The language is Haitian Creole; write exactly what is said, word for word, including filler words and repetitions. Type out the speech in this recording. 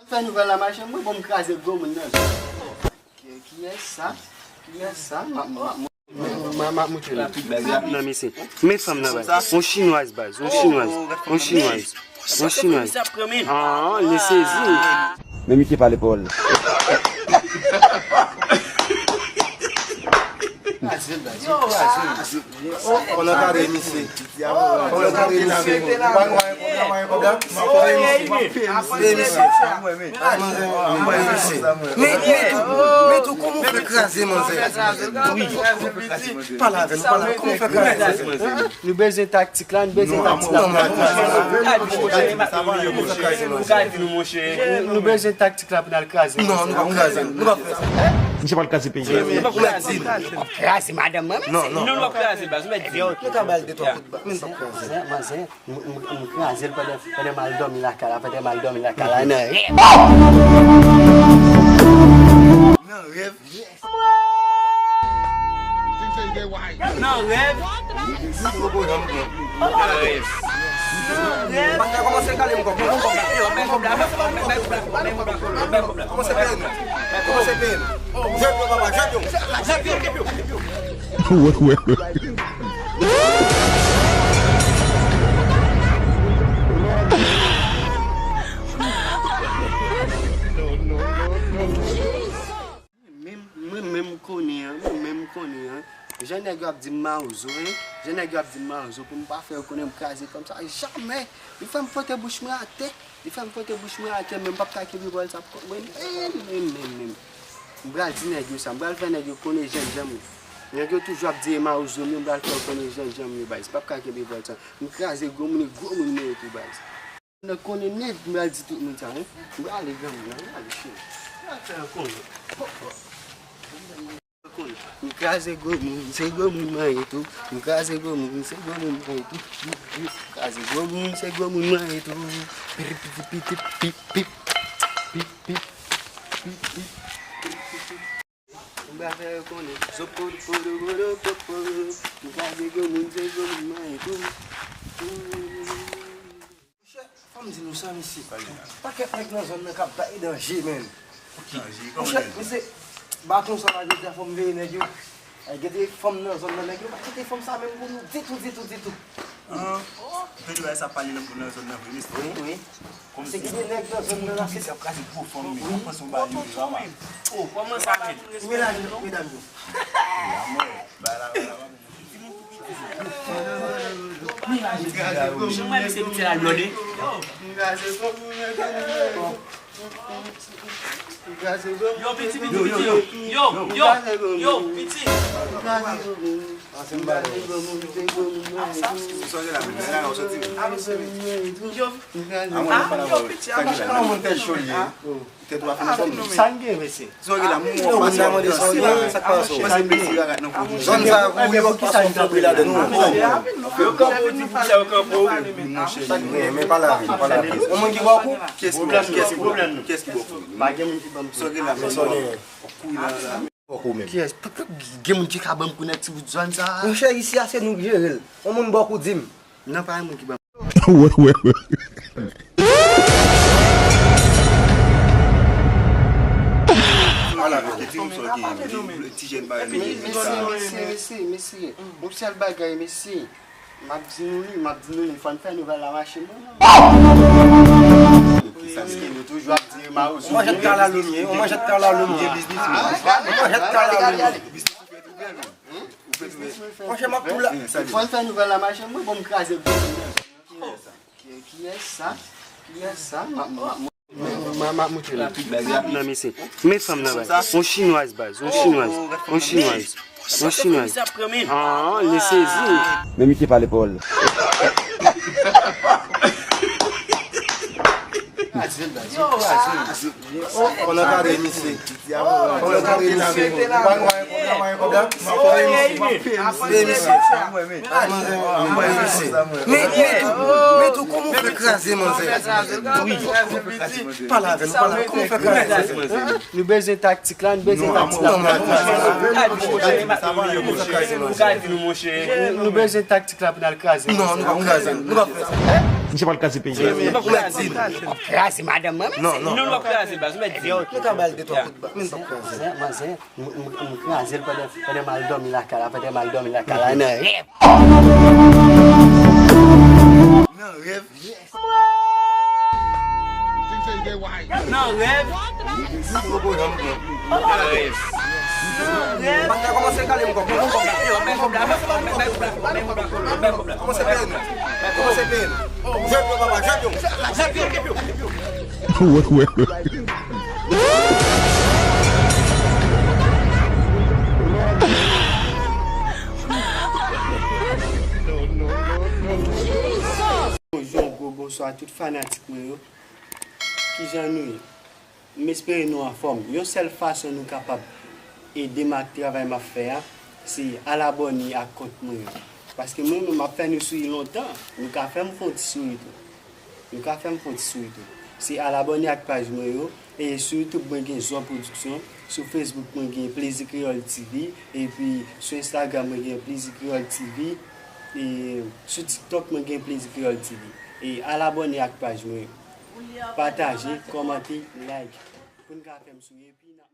Fè nouvèl la mache, mwen bon m kraze gwo moun nan. Ki, kiyès sa? Kiyès sa? M ap, m ap, m ap, m ap moutre l. Nan mesye. Men fanm nan bay. On chinwaz baz, on chinwaz, on chinwaz, on chinwaz. Ah, li sezi. Men misye pale pawòl. Kraze l baz, kraze l. Fò n ankadre misye. Fò n ankadre misye. Fò n ankadre misye. Men, men tou, men tou, kòman w fè kraze manzè? Pale avè nou, pale avè nou. Kòman w fè kraze? Nou bezwen taktik la, nou bezwen taktik la. Nou bezwen taktik la pou n al kraze. Non, nou p ap kraze l. Nou p ap fè sa. Misye pral kraze peyi. Ou mèt di l. Kraze madanm mwen. Non, non. Nou p ap kraze baz, ou mèt di l. Nou ka ba l de twa kout bal, men n p ap kraze l. Manzè, manzè, m, m, m kraze l pandan, pandan m al dòmi lakay la, pandan m al dòmi lakay la, nan rèv. Nan rèv. Nan rèv. Nan rèv. Nan rèv. Kòmanse peye nou. Kòmanse peye nou. Jwèt yo, papa, jwèt yo. Jwèt yo. Menm, mwen menm konnen an, mwen menm konnen an. Jan nèg yo ap di m mawozo, en. Jan nèg yo ap di m mawozo pou m pa fè yo konnen m kraze fanm sa. Jamè! Li fè m fwote bouch mwen atè. Li fè m fwote bouch mwen atè, men m p ap ka kenbe pawòl sa pou kont mwen. Menm, menm, menm, menm. M pral di nèg yo sa. M pral fè nèg yo konnen jan, jan m ye. Nèg yo toujou ap di e mawozo m yo, m pral fè yo konnen jan, jan m ye, baz. M p ap ka kenbe pawòl sa. M kraze gwo moun, e gwo moun mwen ye tou, baz. Nèg konnen nèt, m pral di tout moun sa, wi. M prale granmoun nan, m prale cheri. M pral fè yo konnen. Pòp, pòp. Konnen. M kraze gwo moun, se gwo moun mwen ye tou. M kraze gwo moun, se gwo moun mwen ye tou. M kraze gwo moun, se gwo moun mwen ye tou. Pip, pip, pip, pip, pip, pip, pip, pip, pip. M pral fè yo konnen. Zopodopodopodopopo. M kraze gwo moun, se gwo moun mwen ye tou. Monchè, fò m di nou sa, mesye. Pakèt nèg nan zòn nan k ap bay danje, menn. Monchè, mesye, baton sa la, jodi a, fò m veye nèg yo. Ay, gen de fanm nan zòn nan, nèg yo pa kite fanm sa menm pou nou ditou, ditou, ditou. An, Pedro sa pale nan, nan zòn nan vre, mesye. Wi, wi. Kòmsi se gen de nèg nan zòn nan la, se k ap kraze gwo fanm, men ap panse yon bagay yo vre, papa. Oh, kòman sa, men? Medam yo, medam yo. Jan mwen, misye piti la blòde. Yo, piti, piti, piti, yo. Yo, yo, yo, piti. Yo, ah, yo, piti, ah, sa k gen, mesye? Sa w gen la, moun w ap pase w danse, sa k pase w? Zòn sa a, pou yo, ki sa nou t ap pale ladan nou? Yo kanpe w, di pou sa yo kanpe w. Monchè, men, men pale avè m, pale avè m. Yon moun ki bò kou? Kiyès ki bò kou? Kiyès ki bò kou? Kiyès ki bò kou? Pa gen moun ki ban m kou. Sa w gen la, men sa w gen? Bò kou menm. Kiyès? P-, p-, gen moun ki ka ban m kou nan ti bout zòn sa a? Monchè, isi a se nou k jere l. Yon moun bò kou di m. Non, pa gen moun ki ban m. Wè, wè, wè. Ala, di m sa w gen, ti jèn pa renmen sa. Mesye, mesye, mesye, mesye. Yon sèl bagay, mesye. M ap di nou li, m ap di nou li, fò n fè nouvèl la mache, mwen. Paske nou toujou ap di mawozo. Yon manjèt kalalou m ye, yon manjèt kalalou m ye. Yon manjèt kalalou m ye. Monchè, m ap tou la. Fò n fè nouvèl la mache, mwen bon m kraze gwo moun nan. Ki, kiyès sa? Kiyès sa? M ap, m ap, m ap, m ap moutre l. Nan mesye. Men fanm nan baz. On chinwaz baz, on chinwaz, on chinwaz, on chinwaz. Ah, li sezi. Men misye pale pawòl. Kraze l, baz. Kraze l. Fò n ankadre misye. Fò n ankadre misye. Peye misye. Peye misye. Men, men tou, men tou, kòman w fè kraze manzè? Pale avè nou, pale avè nou. Kòman w fè kraze manzè? Nou bezwen taktik la, nou bezwen taktik la. Nou bezwen taktik la pou n al kraze. Non, nou p ap kraze l. Nou p ap fè sa. Misye pral kraze peyi. Ou mèt di l. W ap kraze madanm mwen menm. Non, non. Nou, nou p ap kraze baz, ou mèt di l. Nou ka ba l de twa kout bal, men n p ap kraze. Manzè, manzè, m, m, m kraze l pandan, pandan m al dòmi lakay la, pandan m al dòmi lakay la, nan rèv. Nan rèv? Nan rèv? Nan rèv? Nan rèv? Pastè kòmanse kale m kòb. Kòmanse peye nou. Kòmanse peye nou. Jwèt yo, papa, jwèt yo. Wè, wè, wè. Bonjou, gwo bonswa tout fanatik mwen yo. Kijan nou ye? M espere nou anfòm. Yon sèl fason nou kapab ede m ak travay m ap fè a, se al abòne ak kont mwen yo. Paske mwen menm m ap fè nou souri lontan. Nou ka fè m fè yon ti souri tou. Nou ka fè m fè yon ti souri tou. Se al abòne ak paj mwen yo. E sou YouTube mwen gen Zò Production. Sou Facebook mwen gen Plezi Kreyòl T V. Epi sou Instagram mwen gen Plezi Kreyòl T V. E sou TikTok mwen gen Plezi Kreyòl T V. E al abòne ak paj mwen yo. Pataje, kòmante, like. Pou n ka fè m souri. Epi n ap